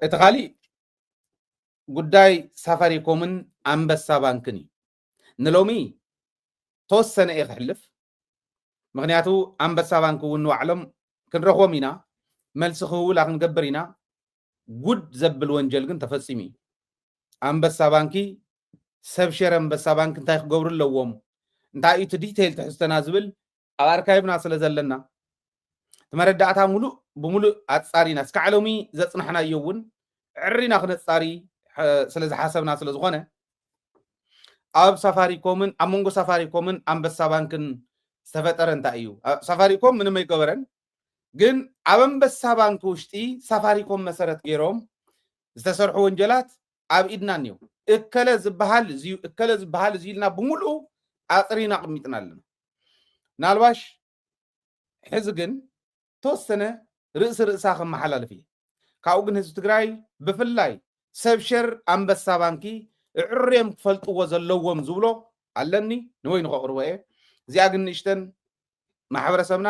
እቲ ካሊእ ጉዳይ ሳፋሪኮምን ኣንበሳ ባንክን እዩ። ንሎሚ ተወሰነ እየ ክሕልፍ፣ ምክንያቱ ኣንበሳ ባንክ እውን ንባዕሎም ክንረኽቦም ኢና፣ መልሲ ክህቡላ ክንገብር ኢና። ጉድ ዘብል ወንጀል ግን ተፈፂሙ እዩ። ኣንበሳ ባንኪ፣ ሰብ ሸር ኣንበሳ ባንክ እንታይ ክገብሩ ኣለዎም፣ እንታይ እዩ እቲ ዲቴይል ትሕዝተና ዝብል ኣብ ኣርካይቭና ስለ ዘለና፣ እቲ መረዳእታ ሙሉእ ብሙሉእ ኣጻሪና እስካዕ ሎሚ ዘጽናሕናዮ እውን ዕሪና ክነጻሪ ስለ ዝሓሰብና ስለ ዝኾነ፣ ኣብ ሳፋሪኮምን ኣብ መንጎ ሳፋሪኮምን ኣንበሳ ባንክን ዝተፈጠረ እንታይ እዩ? ሳፋሪኮም ምንም ኣይገበረን፣ ግን ኣብ ኣንበሳ ባንክ ውሽጢ ሳፋሪኮም መሰረት ገይሮም ዝተሰርሑ ወንጀላት ኣብ ኢድና እኒው። እከለ ዝበሃል እዚዩ፣ እከለ ዝበሃል እዚዩ ኢልና ብምሉኡ ኣፅሪና ኣቕሚጥና ኣለና። ናልባሽ ሕዚ ግን ተወሰነ ርእሲ ርእሳ ከመሓላልፍ እየ። ካብኡ ግን ህዝቢ ትግራይ ብፍላይ ሰብ ሸር ኣንበሳ ባንኪ እዕርዮም ክፈልጥዎ ዘለዎም ዝብሎ ኣለኒ፣ ንወይኑ ከቕርቦ እየ። እዚኣ ግን ንእሽተን ማሕበረሰብና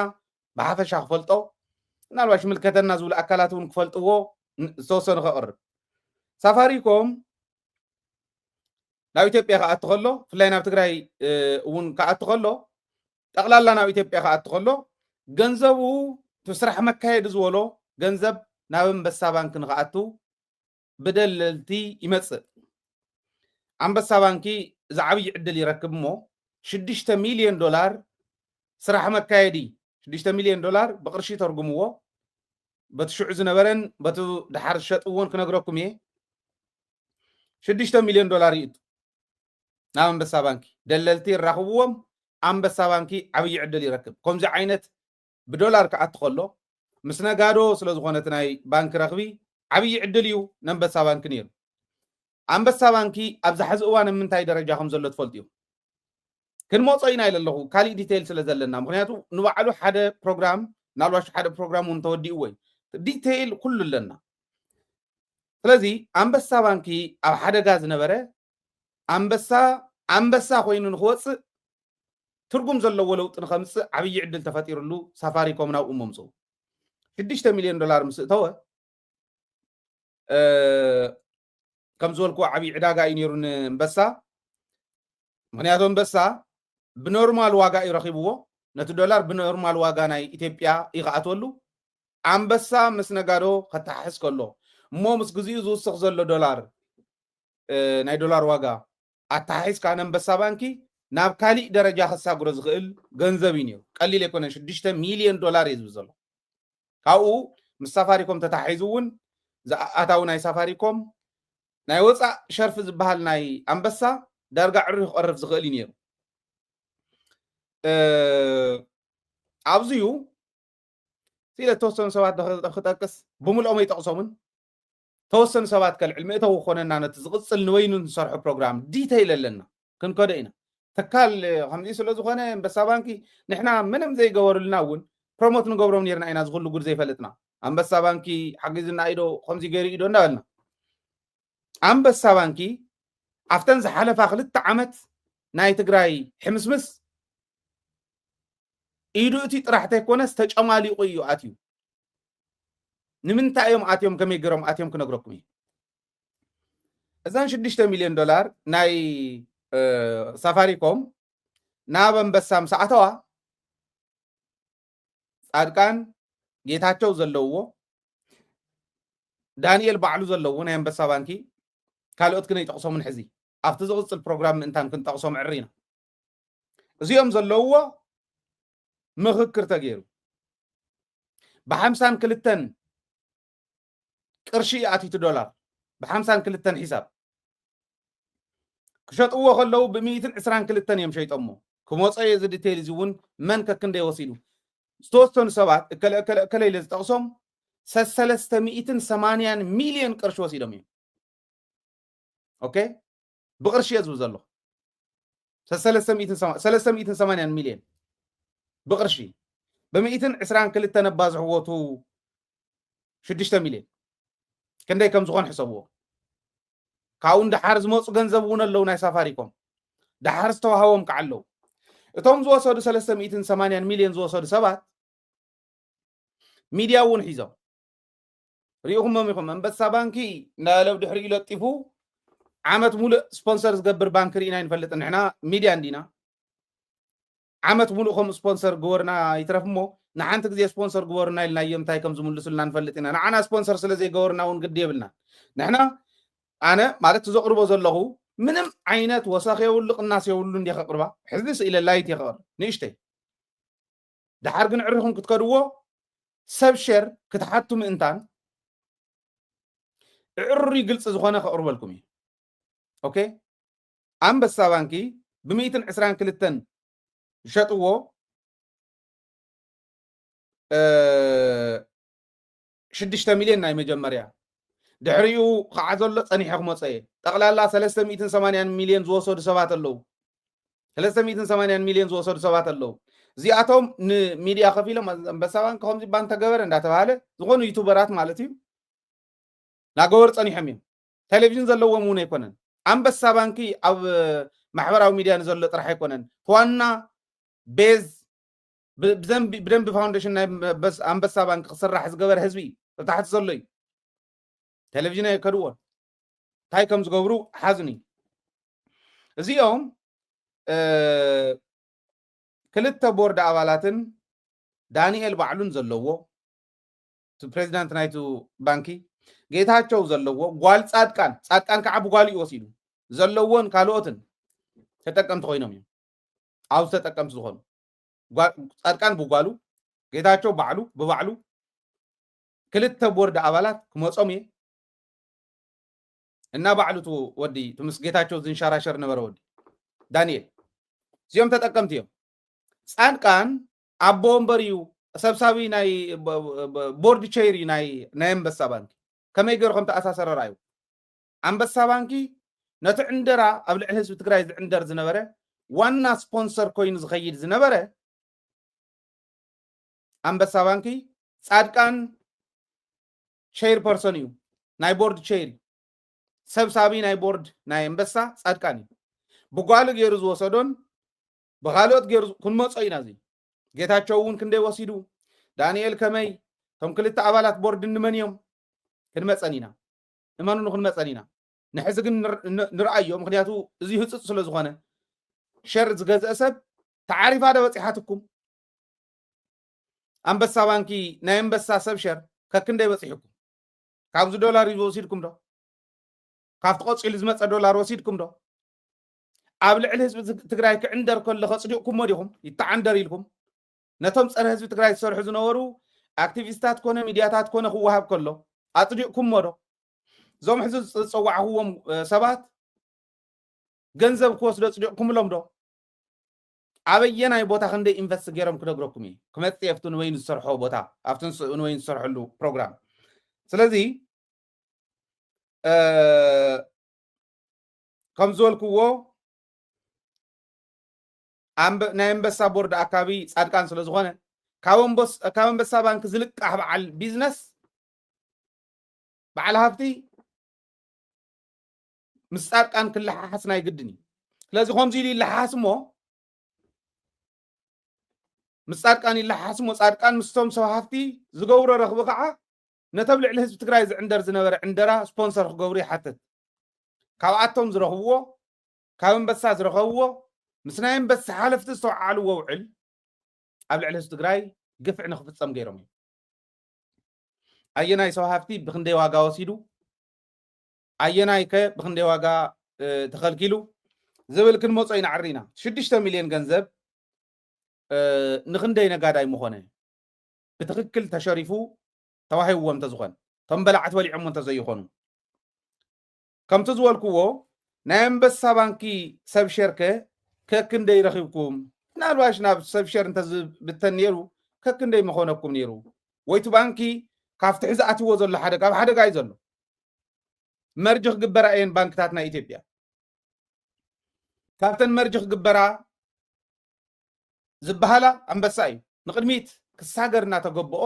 ብሓፈሻ ክፈልጦ፣ ምናልባሽ ምልከተና ዝብሉ ኣካላት እውን ክፈልጥዎ ዝተወሰኑ ከቕርብ። ሳፋሪኮም ናብ ኢትዮጵያ ክኣቱ ከሎ፣ ብፍላይ ናብ ትግራይ እውን ክኣቱ ከሎ፣ ጠቕላላ ናብ ኢትዮጵያ ክኣቱ ከሎ ገንዘቡ እቲ ስራሕ መካየዲ ዝበሎ ገንዘብ ናብ ኣንበሳ ባንክ ንክኣቱ ብደለልቲ ይመፅእ። ኣንበሳ ባንኪ እዚ ዓብዪ ዕድል ይረክብ እሞ ሽዱሽተ ሚልዮን ዶላር ስራሕ መካየዲ፣ ሽዱሽተ ሚልዮን ዶላር ብቕርሺ ተርጉምዎ፣ በቲ ሽዑ ዝነበረን በቲ ድሓር ዝሸጥዎን ክነግረኩም እየ። ሽዱሽተ ሚልዮን ዶላር ይእቱ ናብ ኣንበሳ ባንኪ። ደለልቲ ይራኽብዎም፣ ኣንበሳ ባንኪ ዓብዪ ዕድል ይረክብ። ከምዚ ዓይነት ብዶላር ክኣቱ ከሎ ምስ ነጋዶ ስለ ዝኾነ እቲ ናይ ባንኪ ረኽቢ ዓብዪ ዕድል እዩ ንኣንበሳ ባንኪ ነይሩ። ኣንበሳ ባንኪ ኣብዚ ሕዚ እዋን ኣብ ምንታይ ደረጃ ከም ዘሎ ትፈልጡ እዩ። ክንመጾ ኢና ኢለ ኣለኹ፣ ካሊእ ዲቴይል ስለ ዘለና። ምክንያቱ ንባዕሉ ሓደ ፕሮግራም፣ ምናልባሽ ሓደ ፕሮግራም እውን ተወዲእዎ እዩ። ዲቴይል ኩሉ ኣለና። ስለዚ ኣንበሳ ባንኪ ኣብ ሓደጋ ዝነበረ ኣንበሳ ኣንበሳ ኮይኑ ንክወፅእ ትርጉም ዘለዎ ለውጢ ንከምፅእ ዓብዪ ዕድል ተፈጢርሉ ሳፋሪኮም ናብኡ መምፅኡ። ሽዱሽተ ሚልዮን ዶላር ምስ እተወ ከም ዝበልኩ ዓብዪ ዕዳጋ እዩ ነይሩ ንኣንበሳ። ምክንያቱ ኣንበሳ ብኖርማል ዋጋ እዩ ረኪብዎ። ነቲ ዶላር ብኖርማል ዋጋ ናይ ኢትዮጵያ እዩ ክኣትወሉ። ኣንበሳ ምስ ነጋዶ ከተሓሕዝ ከሎ እሞ ምስ ግዚኡ ዝውስኽ ዘሎ ዶላር፣ ናይ ዶላር ዋጋ ኣተሓሒዝካ ነንበሳ ባንኪ ናብ ካሊእ ደረጃ ከሳግሮ ዝኽእል ገንዘብ እዩ ነይሩ። ቀሊል ኣይኮነን፣ ሽዱሽተ ሚልዮን ዶላር እየ ዝብል ዘሎ። ካብኡ ምስ ሳፋሪኮም ተታሒዙ እውን ዝኣታዊ ናይ ሳፋሪኮም ናይ ወፃእ ሸርፊ ዝበሃል ናይ ኣንበሳ ዳርጋ ዕሪ ክቐርብ ዝኽእል እዩ ነይሩ። ኣብዚዩ ስኢለ ተወሰኑ ሰባት ክጠቅስ፣ ብምልኦም ኣይጠቕሶምን። ተወሰኑ ሰባት ከልዕል መእተዊ ክኾነና ነቲ ዝቕፅል ንበይኑ ንሰርሖ ፕሮግራም ዲተይል ኣለና፣ ክንከዶ ኢና። ትካል ከምዚ ስለ ዝኾነ ኣንበሳ ባንኪ ንሕና ምንም ዘይገበሩልና እውን ፕሮሞት ንገብሮም ነርና ኢና፣ ዝኩሉ ጉድ ዘይፈልጥና። ኣንበሳ ባንኪ ሓጊዝና ኢዶ ከምዚ ገይሩ ኢዶ እንዳበልና። ኣንበሳ ባንኪ ኣብተን ዝሓለፋ ክልተ ዓመት ናይ ትግራይ ሕምስምስ ኢዱ እቲ ጥራሕ ተይኮነስ ተጨማሊቑ እዩ ኣትዩ። ንምንታይ እዮም ኣትዮም፣ ከመይ ገይሮም ኣትዮም ክነግረኩም እዩ። እዛን ሽዱሽተ ሚልዮን ዶላር ናይ ሳፋሪኮም ናብ ኣንበሳ ምስ ኣተዋ ፃድቃን ጌታቸው ዘለውዎ፣ ዳንኤል ባዕሉ ዘለዎ ናይ ኣንበሳ ባንኪ፣ ካልኦት ግን ኣይጠቕሶምን። ሕዚ ኣብቲ ዝቕፅል ፕሮግራም ምእንታን ክንጠቕሶም ዕሪ ኢና። እዚኦም ዘለውዎ ምኽክር ተገይሩ ብሓምሳን ክልተን ቅርሺ ኣቲቱ ዶላር ብሓምሳን ክልተን ሒሳብ ክሸጥዎ ከለዉ ብሚእትን ዕስራን ክልተን እዮም ሸይጦሞ። ክመጾ እየ እዚ ዲቴይል እዚ እውን መን ከክንደይ ወሲዱ። ዝተወሰኑ ሰባት እከለ እከለ እከለ ኢለ ዝጠቕሶም ሰሰለስተ ሚእትን ሰማንያን ሚልዮን ቅርሺ ወሲዶም እዮም። ኦኬ፣ ብቕርሺ እየ ዝብል ዘለኹ። ሰለስተ ሚእትን ሰማንያን ሚልዮን ብቕርሺ ብሚእትን ዕስራን ክልተን ኣባዝሕዎ ቱ ሽዱሽተ ሚልዮን ክንደይ ከም ዝኾን ሕሰብዎ። ካብኡ ንደሓር ዝመፁ ገንዘብ እውን ኣለዉ ናይ ሳፋሪኮም ደሓር ዝተዋሃቦም ከዓ ኣለዉ። እቶም ዝወሰዱ ሰለስተ ሚእትን ሰማንያን ሚልዮን ዝወሰዱ ሰባት ሚድያ እውን ሒዞም ሪኢኹሞም ኢኹም። ኣንበሳ ባንኪ እንዳበለ ብድሕሪኡ ለጢፉ ዓመት ሙሉእ ስፖንሰር ዝገብር ባንክ ርኢና ኣይንፈልጥን። ንሕና ሚድያ እንዲና። ዓመት ሙሉእ ከም ስፖንሰር ግበሩና ይትረፍ እሞ፣ ንሓንቲ ግዜ ስፖንሰር ግበሩና ኢልናዮም እንታይ ከም ዝምልሱልና ንፈልጥ ኢና። ንዓና ስፖንሰር ስለ ዘይገበሩና እውን ግዲ የብልና። ንሕና፣ ኣነ ማለት ዘቕርቦ ዘለኹ ምንም ዓይነት ወሰኽ የብሉ፣ ቅናስ የብሉ እንዲየ ከቕርባ። ሕዚ ስኢለ ላይት እየ ከቕርብ፣ ንእሽተይ። ደሓር ግን ዕሪኹም ክትከድዎ ሰብ ሸር ክትሓቱ ምእንታን ዕሩይ ግልፂ ዝኾነ ከቕርበልኩም እዩ። ኦኬ፣ ኣንበሳ ባንኪ ብሚእትን ዕስራን ክልተን ዝሸጥዎ፣ እ፣ ሽዱሽተ ሚልዮን ናይ መጀመርያ። ድሕሪኡ ከዓ ዘሎ ጸኒሐ ክመጾ እየ። ጠቕላላ ሰለስተ ሚእትን ሰማንያን ሚልዮን ዝወሰዱ ሰባት ኣለዉ። ሰለስተ ሚእትን ሰማንያን ሚልዮን ዝወሰዱ ሰባት ኣለዉ። እዚኣቶም ንሚድያ ከፊሎም ኣንበሳ ባንክ ከምዚ እባ እንተገበረ እንዳተባሃለ ዝኾኑ ዩቱበራት ማለት እዩ፣ ናገበሩ ጸኒሖም እዮም። ቴሌቪዥን ዘለዎም እውን ኣይኮነን። ኣንበሳ ባንኪ ኣብ ማሕበራዊ ሚድያ ንዘሎ ጥራሕ ኣይኮነን። ዋና ቤዝ ብ-፣ ብዘንቢ-፣ ብደንቢ ፋውንዴሽን ናይ ኣንበስ-፣ ኣንበሳ ባንክ ክስራሕ ዝገበረ ህዝቢ እዩ። ኣብ ታሕቲ ዘሎ እዩ። ቴሌቪዥን ኣይከድዎን። እንታይ ከም ዝገብሩ ሓዝኒ። እዚኦም፣ እ፣ ክልተ ቦርድ ኣባላትን ዳንኤል ባዕሉን ዘለዎ፣ እቲ ፕሬዚዳንት ናይቱ ባንኪ፣ ጌታቸው ዘለዎ፣ ጓል ጻድቃን፣ ጻድቃን ከዓ ብጓሉ እዩ ወሲዱ፣ ዘለዎን ካልኦትን ተጠቀምቲ ኮይኖም እዮም። ኣብዚ ተጠቀምቲ ዝኾኑ ጓ-፣ ጻድቃን ብጓሉ፣ ጌታቸው ባዕሉ ብባዕሉ፣ ክልተ ቦርድ ኣባላት ክመጾም እየ እና ባዕሉ እቲ ወዲ፣ እቲ ምስ ጌታቸው ዝንሸራሸር ነበረ ወዲ ዳንኤል። እዚኦም ተጠቀምቲ እዮም። ጻድቃን ኣቦ ወንበር እዩ፣ ሰብሳቢ ናይ ብ-፣ ብ-፣ ቦርድ ቸይር እዩ ናይ፣ ናይ ኣንበሳ ባንኪ። ከመይ ገይሩ ከም ተኣሳሰረ ረኣዩ። ኣንበሳ ባንኪ ነቲ ዕንደራ፣ ኣብ ልዕሊ ህዝቢ ትግራይ ዝዕንደር ዝነበረ፣ ዋና ስፖንሰር ኮይኑ ዝኸይድ ዝነበረ ኣንበሳ ባንኪ፣ ጻድቃን ቸይር ፐርሰን እዩ፣ ናይ ቦርድ ቸይር እዩ። ሰብሳቢ ናይ ቦርድ ናይ ኣንበሳ ጻድቃን እዩ። ብጓሉ ገይሩ ዝወሰዶን ብኻልኦት ገይሩ ዝ-፣ ክንመጾ ኢና። እዚ ጌታቸው እውን ክንደይ ወሲዱ፣ ዳንኤል ከመይ፣ እቶም ክልተ ኣባላት ቦርድ እንመን እዮም፣ ክንመጸን ኢና። እመኑኒ፣ ክንመጸን ኢና። ንሕዚ ግን ንር-፣ ን-፣ ንርኣዮ፣ ምኽንያቱ እዚ ህጹጽ ስለ ዝኾነ። ሸር ዝገዝአ ሰብ፣ ተዓሪፋ ዶ በጺሓትኩም? ኣንበሳ ባንኪ፣ ናይ ኣንበሳ ሰብ ሸር ከክንደይ በጺሕኩም? ካብዚ ዶላር እዩ ወሲድኩም ዶ? ካብቲ ቆጺሉ ዝመጸ ዶላር ወሲድኩም ዶ? ኣብ ልዕሊ ህዝቢ ትግ-፣ ትግራይ ክዕንደር ከሎ ከጽዲቕኩሞ ዲኹም? ይተዓንደር ኢልኩም? ነቶም ጸረ ህዝቢ ትግራይ ዝሰርሑ ዝነበሩ ኣክቲቪስታት ኮነ ሚድያታት ኮነ ክወሃብ ከሎ ኣጽዲቕኩሞ ዶ? እዞም ሕዚ ዝጸዋዕኽዎም፣ እ፣ ሰባት ገንዘብ ክወስዶ ጽዲቕኩምሎም ዶ? ኣበየናይ ቦታ ክንደይ ኢንቨስት ገይሮም ክነግረኩም እየ። ክመጽእ እየ ኣብቲ ንወይን ዝሰርሖ ቦታ፣ ኣብቲ ንስ-፣ ንወይን ዝሰርሐሉ ፕሮግራም። ስለዚ፣ እ፣ ከም ዝበልክዎ ኣንበ-፣ ናይ ኣንበሳ ቦርድ ኣካቢ ጻድቃን ስለ ዝኾነ፣ ካብ ኣንበስ-፣ ካብ ኣንበሳ ባንክ ዝልቃሕ በዓል ቢዝነስ፣ በዓል ሃፍቲ ምስ ጻድቃን ክለሓሓስ ናይ ግድን እዩ። ስለዚ ከምዚ ኢሉ ይለሓሓስ እሞ፣ ምስ ጻድቃን ይለሓሓስ እሞ፣ ጻድቃን ምስቶም ሰብ ሃፍቲ ዝገብሮ ረኽቢ ከዓ ነቶም ልዕሊ ህዝቢ ትግራይ ዝዕንደር ዝነበረ ዕንደራ ስፖንሰር ክገብሩ ይሓትት። ካብኣቶም ዝረኽብዎ፣ ካብ ኣንበሳ ዝረኸብዎ፣ ምስ ናይ ኣንበሳ ሓለፍቲ ዝተወዓዓልዎ ውዕል ኣብ ልዕሊ ህዝቢ ትግራይ ግፍዒ ንክፍጸም ገይሮም እዮም። ኣየናይ ሰብ ሃፍቲ ብክንደይ ዋጋ ወሲዱ፣ ኣየናይ ከ ብክንደይ ዋጋ፣ እ፣ ተኸልኪሉ ዝብል ክንመጾ ኢና ዕሪና። ሽዱሽተ ሚልዮን ገንዘብ፣ እ፣ ንክንደይ ነጋዳይ ምኾነ? ብትኽክል ተሸሪፉ ተዋሂብዎ እንተዝኾን፣ እቶም በላዕቲ በሊዖሞ እንተዘይኾኑ። ከምቲ ዝበልክዎ፣ ናይ ኣንበሳ ባንኪ ሰብ ሸር ከ ከክንደይ ረኺብኩም? ምናልባሽ ናብ ሰብ ሸር እንተዝብተን ነይሩ፣ ከክንደይ ምኾነኩም ነይሩ? ወይ እቲ ባንኪ ካብቲ ሕዚ ኣትዎ ዘሎ ሓደጋ፣ ኣብ ሓደጋ እዩ ዘሎ። መርጅ ክግበራ እየን ባንክታት ናይ ኢትዮጵያ። ካብተን መርጅ ክግበራ ዝበሃላ ኣንበሳ እዩ። ንቕድሚት ክሳገር እናተገብኦ፣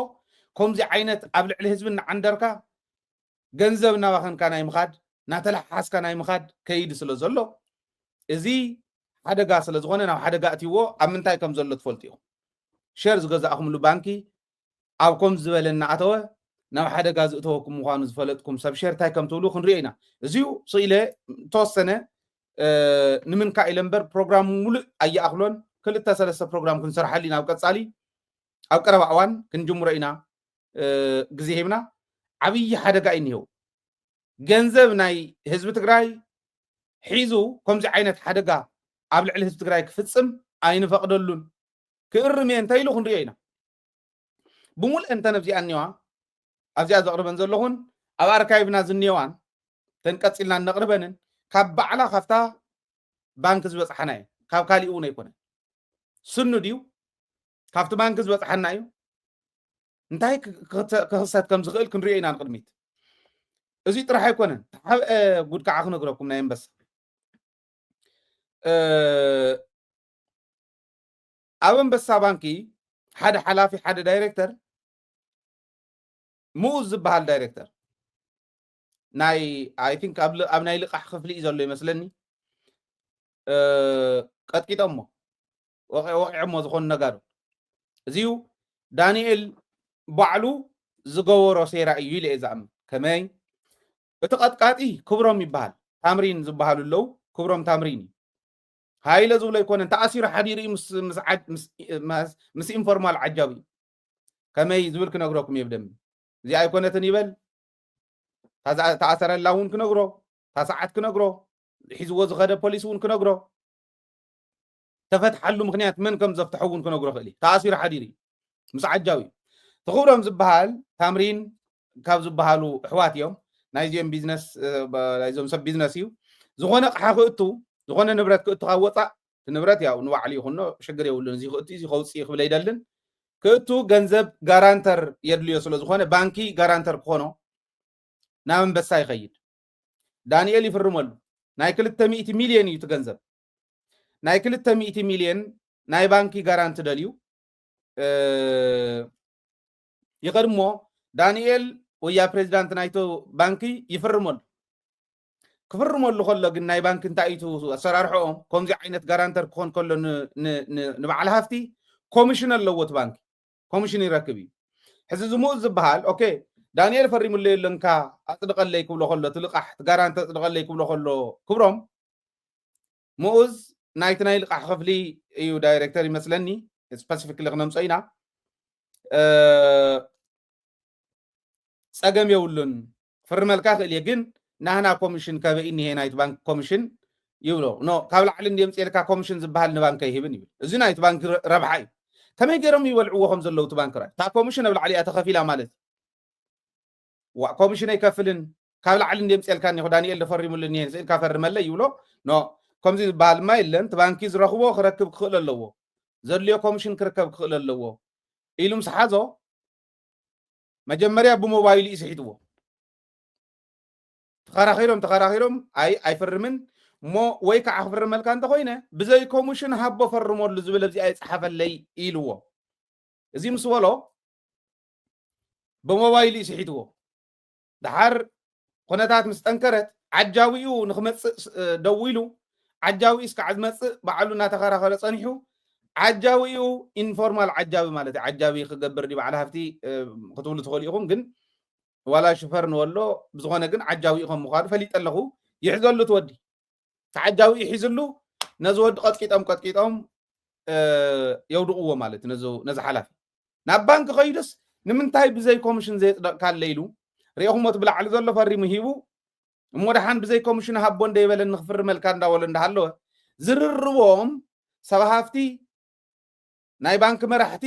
ከምዚ ዓይነት ኣብ ልዕሊ ህዝቢ እናዓንደርካ፣ ገንዘብ እናባኸንካ ናይ ምኻድ፣ እናተለሓሓስካ ናይ ምኻድ ከይዲ ስለ ዘሎ፣ እዚ ሓደጋ ስለ ዝኾነ፣ ናብ ሓደጋ ኣእትይዎ። ኣብ ምንታይ ከም ዘሎ ትፈልጡ ኢኹም። ሸር ዝገዛእኹምሉ ባንኪ ኣብ ከምዚ ዝበለ እናኣተወ፣ ናብ ሓደጋ ዝእተወኩም ምዃኑ ዝፈለጥኩም ሰብ ሸር እንታይ ከም ትብሉ ክንሪኦ ኢና። እዚዩ ስኢለ ተወሰነ ንምንካእ ኢለ እምበር ፕሮግራም ሙሉእ ኣይኣኽሎን። ክልተ ሰለስተ ፕሮግራም ክንሰርሓሉ ኢና ኣብ ቀፃሊ፣ ኣብ ቀረባ እዋን ክንጅምሮ ኢና። ግዜ ሂብና። ዓብዪ ሓደጋ እዩ እኒሄው። ገንዘብ ናይ ህዝቢ ትግራይ ሒዙ ከምዚ ዓይነት ሓደጋ ኣብ ልዕሊ ህዝቢ ትግራይ ክፍፅም ኣይንፈቕደሉን። ክእርም እየ እንተኢሉ ክንሪኦ ኢና። ብሙልእ እንተን ኣብዚኣ እኒዋ፣ ኣብዚኣ ዘቕርበን ዘለኹን ኣብ ኣርካይቭና ዝኒዋን ተን ቀፂልና እነቕርበንን ካብ ባዕላ ካብታ ባንክ ዝበፅሓና እዩ። ካብ ካሊእ እውን ኣይኮነን። ስኑ ድዩ? ካብቲ ባንክ ዝበፅሓና እዩ። እንታይ ክኽሰት ከም ዝኽእል ክንሪኦ ኢና ንቅድሚት። እዚ ጥራሕ ኣይኮነን። ተሓብአ ጉድ ከዓ ክነግረኩም ናይ ኣንበሳ ኣብ ኣንበሳ ባንኪ ሓደ ሓላፊ ሓደ ዳይሬክተር ምኡዝ ዝበሃል ዳይሬክተር ናይ ኣይ ቲንክ ኣብ ናይ ልቃሕ ክፍሊ እዩ ዘሎ ይመስለኒ። ቀጥቂጦሞ ወቂዖሞ ዝኾኑ ነጋዶ እዚዩ ዳንኤል ባዕሉ ዝገበሮ ሴራ እዩ ኢለ እየ ዝኣምን። ከመይ እቲ ቀጥቃጢ ክብሮም ይበሃል፣ ታምሪን ዝበሃሉ ኣለዉ። ክብሮም ታምሪን እዩ። ሃይለ ዝብሎ ኣይኮነን፣ ተኣሲሩ ሓዲሩ እዩ ምስ ኢንፎርማል ዓጃቢ እዩ። ከመይ ዝብል ክነግረኩም እየ ብደንቢ። እዚኣ ኣይኮነትን ይበል፣ ተኣሰረላ እውን ክነግሮ፣ እታ ሰዓት ክነግሮ፣ ሒዝዎ ዝኸደ ፖሊስ እውን ክነግሮ፣ ተፈትሓሉ ምክንያት መን ከም ዘፍትሐ እውን ክነግሮ ክእል እዩ። ተኣሲሩ ሓዲሩ እዩ ምስ ዓጃቢ እዩ። ትኽብሮም ዝበሃል ታምሪን ካብ ዝበሃሉ ኣሕዋት እዮም። ናይዚኦም ቢዝነስ ናይዞም ሰብ ቢዝነስ እዩ። ዝኾነ ኣቕሓ ክእቱ፣ ዝኾነ ንብረት ክእቱ ካብ ወፃእ እቲ ንብረት ያው ንባዕሉ ይኹኖ ሽግር የብሉን። እዚ ክእቱ እዚ ከውፅእ ክብል ኣይደልን። ክእቱ ገንዘብ ጋራንተር የድልዮ ስለ ዝኾነ ባንኪ ጋራንተር ክኾኖ ናብ ኣንበሳ ይኸይድ። ዳንኤል ይፍርመሉ። ናይ ክልተ ሚእቲ ሚልዮን እዩ እቲ ገንዘብ። ናይ ክልተ ሚእቲ ሚልዮን ናይ ባንኪ ጋራንቲ ደልዩ ይኸድሞ ዳንኤል ወያ ፕሬዚዳንት ናይቶ ባንኪ ይፍርመሉ። ክፍርመሉ ከሎ ግን ናይ ባንኪ እንታይ እዩ ኣሰራርሕኦም? ከምዚ ዓይነት ጋራንተር ክኾን ከሎ ንበዓል ሃፍቲ ኮሚሽን ኣለዎ እቲ ባንኪ። ኮሚሽን ይረክብ እዩ። ሕዚ ዝምኡዝ ዝበሃል ኦኬ ዳንኤል ፈሪሙለይ ኣለንካ ኣፅድቐለይ ክብሎ ከሎ እቲ ልቓሕ እቲ ጋራንቲ ኣፅድቐለይ ክብሎ ከሎ ክብሮም ምኡዝ ናይቲ ናይ ልቓሕ ክፍሊ እዩ ዳይሬክተር ይመስለኒ። ስፐሲፊክሊ ክነምፀ ኢና። ፀገም የብሉን ክፍርመልካ ክእል እየ ግን ናህና ኮሚሽን ከበይ እኒሄ ናይቲ ባንክ ኮሚሽን ይብሎ ኖ ካብ ላዕሊ እንዲየምፅኤልካ ኮሚሽን ዝበሃል ንባንክ ኣይህብን ይብል። እዚ ናይቲ ባንክ ረብሓ እዩ። ከመይ ገይሮም ይበልዕዎ ከም ዘለዉ እቲ ባንክ ራይ እታ ኮሚሽን ኣብ ላዕሊ እያ ተኸፊላ ማለት ዋ ኮሚሽን ኣይከፍልን ካብ ላዕሊ እንዲየምፅኤልካ እኒኹ ዳንኤል ደፈሪሙሉ እኒሄ ስእልካ ፈርመለይ ይብሎ። ኖ ከምዚ ዝበሃል ድማ የለን። እቲ ባንኪ ዝረኽቦ ክረክብ ክኽእል ኣለዎ። ዘድልዮ ኮሚሽን ክርከብ ክኽእል ኣለዎ ኢሉ ምስ ሓዞ መጀመርያ ብሞባይሉ እዩ ስሒትዎ። ተኸራኺሮም ተኸራኺሮም ኣይ ኣይፍርምን እሞ ወይ ከዓ ክፍርመልካ እንተኮይነ ብዘይ ኮሚሽን ሃቦ ፈርመሉ ዝብል ኣብዚኣ ይፅሓፈለይ ኢልዎ። እዚ ምስ በሎ ብሞባይሉ እዩ ስሒትዎ። ድሓር ኩነታት ምስ ጠንከረት ዓጃዊኡ ንክመፅእ ደዊሉ ዓጃዊኡ እስካዕ ዝመፅእ ባዕሉ እናተኸራኸረ ፀኒሑ ዓጃዊኡ ኢንፎርማል ዓጃቢ ማለት እዩ። ዓጃቢ ክገብር ድዩ በዓል ሃፍቲ ክትብሉ ትኽእሉ ኢኹም ግን ዋላ ሽፈር ንወሎ ብዝኾነ ግን ዓጃዊኡ ከም ምዃኑ ፈሊጠ ኣለኹ። ይሕዘሉ ትወዲ ተዓጃዊ ሒዝሉ ነዚ ወዲ ቀጥቂጦም ቀጥቂጦም የውድቕዎ ማለት ነዚ ሓላፊ ናብ ባንክ ከይዱስ ንምንታይ ብዘይ ኮሚሽን ዘየፅደቕካለ ኢሉ ሪኢኹሞ እቲ ብላዕሊ ዘሎ ፈሪሙ ሂቡ እሞ ደሓን ብዘይ ኮሚሽን ሃቦ እንደይበለኒ ክፍርመልካ እንዳበሎ እንዳሃለወ ዝርርቦም ሰብ ሃፍቲ ናይ ባንኪ መራሕቲ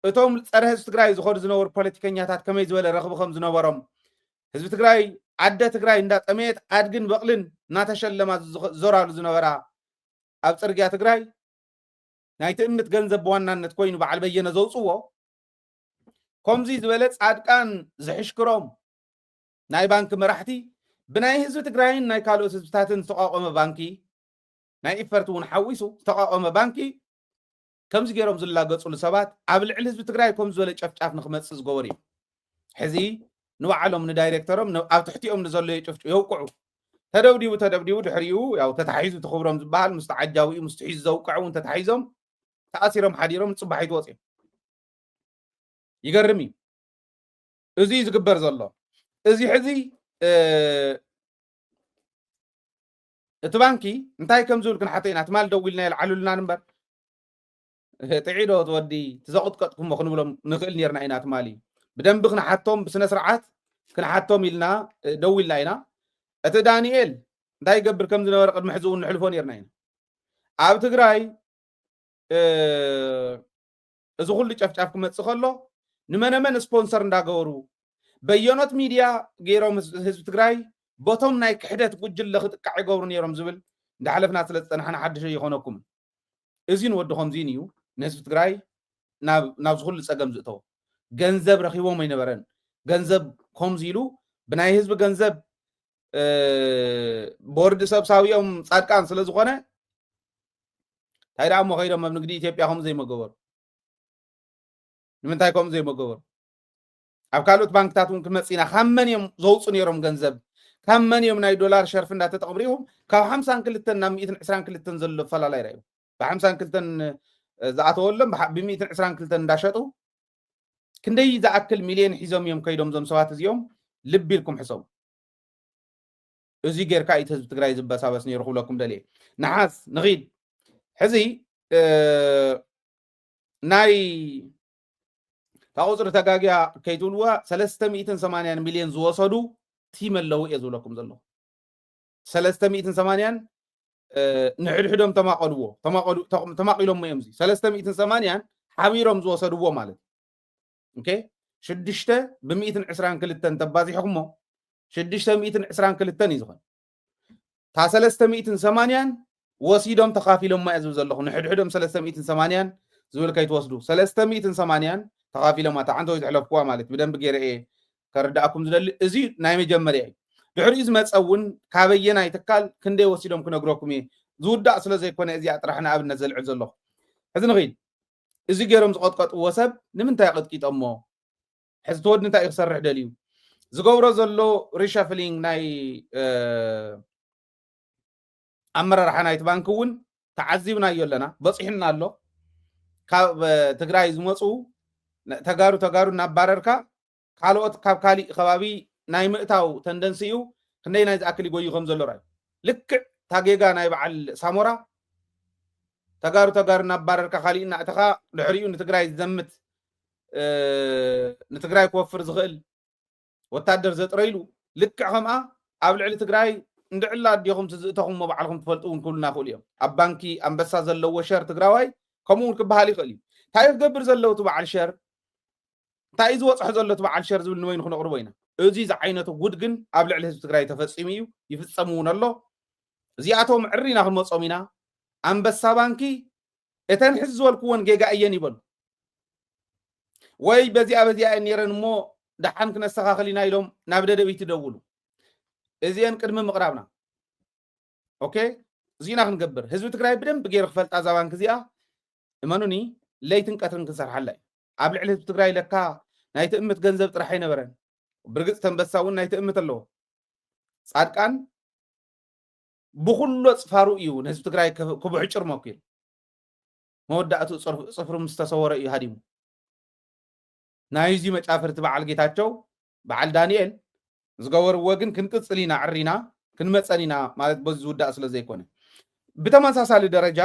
እቶም ፀረ ህዝቢ ትግራይ ዝኸዱ ዝነበሩ ፖለቲከኛታት ከመይ ዝበለ ረኽቢ ከም ዝነበሮም ህዝቢ ትግራይ ኣደ ትግራይ እንዳጠመየት ኣድግን በቕልን እናተሸለማ ዝዞራሉ ዝነበራ ኣብ ፅርግያ ትግራይ ናይ ትእምት ገንዘብ ብዋናነት ኮይኑ በዓል በየነ ዘውፅዎ ከምዚ ዝበለ ፃድቃን ዝሕሽክሮም ናይ ባንኪ መራሕቲ ብናይ ህዝቢ ትግራይን ናይ ካልኦት ህዝብታትን ዝተቋቆመ ባንኪ ናይ ኢፈርት እውን ሓዊሱ ዝተቋቆመ ባንኪ ከምዚ ገይሮም ዝላገፅሉ ሰባት ኣብ ልዕሊ ህዝቢ ትግራይ ከም ዝበለ ጨፍጫፍ ንክመፅእ ዝገበሩ እዩ። ሕዚ ንባዕሎም ንዳይሬክተሮም ኣብ ትሕቲኦም ንዘሎ የጭፍጭ የውቅዑ ተደብዲቡ ተደብዲቡ ድሕሪኡ ያው ተታሒዙ ትኽብሮም ዝበሃል ምስ ተዓጃዊኡ ምስ ትሒዙ ዘውቅዕ እውን ተታሒዞም ተኣሲሮም ሓዲሮም ንፅባሒት ወፅዮም። ይገርም እዩ። እዚ ዝግበር ዘሎ እዚ ሕዚ እቲ ባንኪ እንታይ ከም ዝብል ክንሓቶ ኢና። ትማል ደዊልና የልዓሉልና እምበር ጥዒዶ ትወዲ ትዘቕጥቀጥኩሞ ክንብሎም ንኽእል ነርና ኢና። ትማሊ ብደንቢ ክንሓቶም ብስነ ስርዓት ክንሓቶም ኢልና ደዊልና ኢና። እቲ ዳንኤል እንታይ ይገብር ከም ዝነበረ ቅድሚ ሕዚ እውን ንሕልፎ ነርና ኢና። ኣብ ትግራይ እዚ ኩሉ ጨፍጫፍ ክመፅእ ከሎ ንመነመን ስፖንሰር እንዳገበሩ በየኖት ሚድያ ገይሮም ህዝቢ ትግራይ ቦቶም ናይ ክሕደት ጉጅለ ክጥቃዕ ይገብሩ ነይሮም ዝብል እንዳሓለፍና ስለ ዝፀናሕና ሓድሽ ኣይኮነኩም። እዚ ንወዲ ከምዚን እዩ ንህዝቢ ትግራይ ናብዚ ኩሉ ፀገም ዝእተው። ገንዘብ ረኪቦም ኣይነበረን። ገንዘብ ከምዚ ኢሉ ብናይ ህዝቢ ገንዘብ ቦርድ ሰብሳቢኦም ፃድቃን ስለ ዝኾነ እንታይ ደኣ እሞ ከይዶም ኣብ ንግዲ ኢትዮጵያ ከምኡ ዘይመገበሩ? ንምንታይ ከምኡ ዘይመገበሩ? ኣብ ካልኦት ባንክታት እውን ክመፅእ ኢና። ካብ መን እዮም ዘውፁ ነይሮም ገንዘብ? ካብ መን እዮም ናይ ዶላር ሸርፊ እንዳተጠቕሙ ሪኢኹም? ካብ ሓምሳን ክልተን ናብ ሚእትን ዕስራን ክልተን ዘሎ ኣፈላላይ ራእዩ። ብሓምሳን ክልተን ዝኣተወሎም ብሚእትን ዕስራን ክልተን እንዳሸጡ ክንደይ ዝኣክል ሚልዮን ሒዞም እዮም ከይዶም እዞም ሰባት እዚኦም? ልቢ ኢልኩም ሕሰቡ። እዚ ጌርካ እዩ ህዝቢ ትግራይ ዝበሳበስ ነይሩ ክብለኩም ደልየ። ንሓስ ንኺድ ሕዚ ናይ እታ ቁፅሪ ተጋግያ ከይትብልዋ ሰለስተ ሚእትን ሰማንያን ሚልዮን ዝወሰዱ ቲም ኣለዉ እየ ዝብለኩም ዘለኹ። ሰለስተ ሚእትን ሰማንያን ንሕድሕዶም ተማቐልዎ ተማቒሎሞ እዮም። እዚ ሰለስተ ሚእትን ሰማንያን ሓቢሮም ዝወሰድዎ ማለት እዩ። ሽዱሽተ ብሚእትን ዕስራን ክልተን ተባዚሕኩሞ ሽዱሽተ ሚእትን ዕስራን ክልተን እዩ ዝኾን። እታ ሰለስተ ሚእትን ሰማንያን ወሲዶም ተኻፊሎማ እየ ዝብል ዘለኹ። ንሕድሕዶም ሰለስተ ሚእትን ሰማንያን ዝብል ከይትወስዱ ሰለስተ ሚእትን ሰማንያን ተኻፊሎማ። እታ ሓንቲ ወይ ዝሕለፍኩዋ ማለት ብደንቢ ገይረ እየ ከረዳእኩም ዝደሊ። እዚ ናይ መጀመርያ እዩ። ድሕሪኡ ዝመፀ እውን ካበየናይ ትካል ክንደይ ወሲዶም ክነግረኩም እየ። ዝውዳእ ስለ ዘይኮነ እዚኣ ጥራሕ ንኣብነት ዘልዕል ዘለኹ። ሕዚ ንኽይድ። እዚ ገይሮም ዝቐጥቀጥዎ ሰብ ንምንታይ ኣቐጥቂጦሞ? ሕዚ እቲ ወዲ እንታይ እዩ ክሰርሕ ደልዩ? ዝገብሮ ዘሎ ሪሸፍሊንግ ናይ ኣመራርሓ ናይቲ ባንክ እውን ተዓዚብናዮ ኣለና። በፂሑና ኣሎ። ካብ ትግራይ ዝመፁ ተጋሩ ተጋሩ እናባረርካ ካልኦት ካብ ካሊእ ከባቢ ናይ ምእታው ተንደንሲ እዩ። ክንደይ ናይ ዝኣክል ይጎዩ ከም ዘሎ ራዩ። ልክዕ ታጌጋ ናይ በዓል ሳሞራ ተጋሩ ተጋሩ እናባረርካ ካሊእ እናእተኻ ድሕሪኡ ንትግራይ ዝዘምት ንትግራይ ክወፍር ዝኽእል ወታደር ዘጥረይሉ ልክዕ ከምኣ ኣብ ልዕሊ ትግራይ እንድዕላ ኣዲኹም ትዝእተኹም እሞ ባዕልኹም ትፈልጡ እውን ክብሉና ይኽእሉ እዮም። ኣብ ባንኪ ኣንበሳ ዘለዎ ሸር ትግራዋይ ከምኡ እውን ክበሃል ይኽእል እዩ። እንታይ ክገብር ዘለዉ እቲ በዓል ሸር እንታይ እዩ ዝበፅሖ ዘሎ እቲ በዓል ሸር ዝብል ንበይኑ ክነቕርቦ ኢና። እዚ ዝዓይነቱ ጉድ ግን ኣብ ልዕሊ ህዝቢ ትግራይ ተፈፂሙ እዩ፣ ይፍፀም እውን ኣሎ። እዚኣቶም ዕሪ ኢና ክንመፆም ኢና። ኣንበሳ ባንኪ እተን ሕዚ ዝበልክወን ጌጋ እየን ይበሉ ወይ በዚኣ በዚኣ እየን ነይረን እሞ ደሓን ክነስተኻኽል ኢና ኢሎም ናብ ደደቢት ይደውሉ። እዚአን ቅድሚ ምቕራብና ኦኬ እዚና ክንገብር ህዝቢ ትግራይ ብደንብ ገይሩ ክፈልጣ እዛ ባንክ እዚኣ እመኑኒ ለይትን ቀትርን ክንሰርሓላ እዩ። ኣብ ልዕሊ ህዝቢ ትግራይ ለካ ናይ ትእምት ገንዘብ ጥራሕ ኣይነበረን። ብርግፅ ተንበሳ እውን ናይ ትእምት ኣለዎ። ፃድቃን ብኩሎ ፅፋሩ እዩ ንህዝቢ ትግራይ ክብሕጭር መኪሩ መወዳእቱ ፅፍሩ ምስ ተሰወረ እዩ ሃዲሙ። ናይዚ መጫፍርቲ በዓል ጌታቸው በዓል ዳንኤል ዝገበርዎ ግን ክንቅፅል ኢና ዕሪና ክንመፀን ኢና ማለት በዚ ዝውዳእ ስለ ዘይኮነ ብተመሳሳሊ ደረጃ